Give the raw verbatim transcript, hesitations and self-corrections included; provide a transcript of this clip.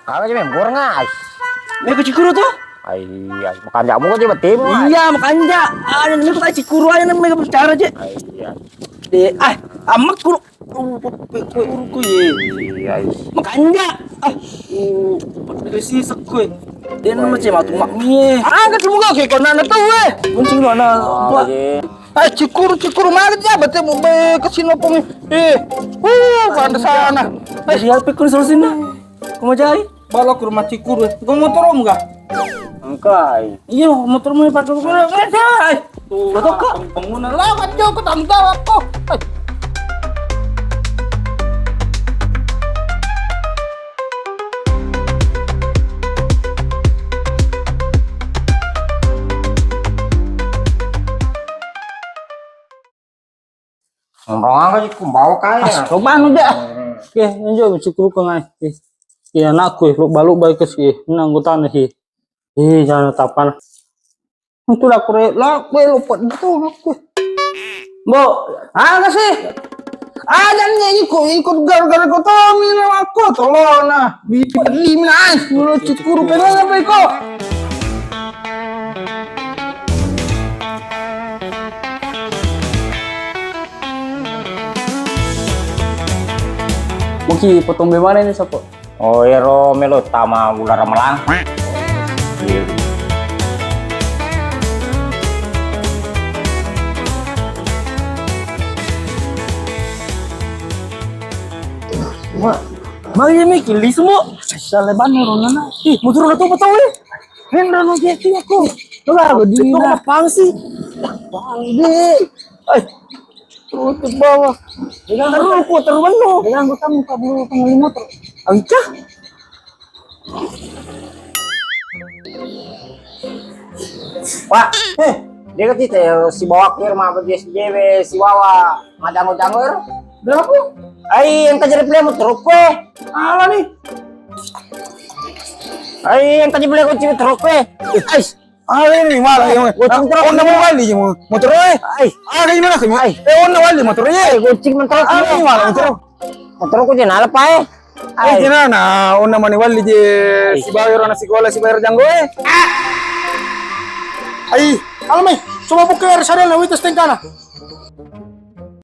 Aga je mem goreng ai. Mega cikuru tu? Ai, ai, makanja muka je batemu. Iya, makanja. Ada mega cikuru aja namanya bicara je. Ai, iya. De, ah, amak kuru. Kue uruku ye. Iya, iya. Makanja. Ah, uh, dari sisek kue. Dia nama cema tu mak mie. Ah, enggak semua kayak kau nak tahu eh. Kuncing lu anak. Ah, cikuru, cikuru mana dia? Betul mau be ke sini apa ni? Eh, uh, pada sana. Eh, siapa kau sini? Kau mau cari? Balo ke rumah cikuru. Kau motor om enggak? Engkai. Iya, motor mau pakai. Betul kak. Pengguna lewat jauh, aku tanggung jawab kok. Eh. Nonrong aga sih, ku bawa kaya. Ah, coba anu, Dek. Oke, lanjut, syukur kau ngai. Oke. Iya, anakku, lu balu baik ke sih. Ini anggotanya sih. Eh, jangan tapan. Itu lah kure, lah kue lupa itu aku. Mbok, aga sih? Ada nih ikut ikut gara-gara kau tahu minum aku tolong nah. Bibir lima ais mulut cikuru pengen apa iko? Muki potong bebana ini siapa? Oh, ero melo tama bulan Ramalang. Mak, mari ya, Mik, lisu, Mok. Saleban ronana. Ih, motor udah tuh, betul, eh. Ren, rono, dia, dia, aku. Coba, aku di mana? Apaan sih? Bang, di. Eh, Tutup bawah. Terus ku terus menu. Bilang gua kamu kabur pengen motor. Ancah. Pak, eh, dia kata kita ya, si bawa ke rumah apa dia si Dewe, si Wawa, madango-dango. Berapa? Ai, yang terjadi pilihan motor kue. Ala nih. Ai, yang terjadi pilihan kunci motor kue. Ais. Ah, ini malah yang goceng terus. Onna mau bali je motor eh. Ai. Ah, ini mana kamu? Ai. Eh, onna bali motor eh. Ai, goceng mentol. Ah, ini malah motor. Motor ku jenala pae. Eh, ai. Jenana, onna mani bali je. Ai. Si bayar anak sekolah, si bayar janggo eh. Ai, alamai, coba buka air sadar lah, wita setengkana.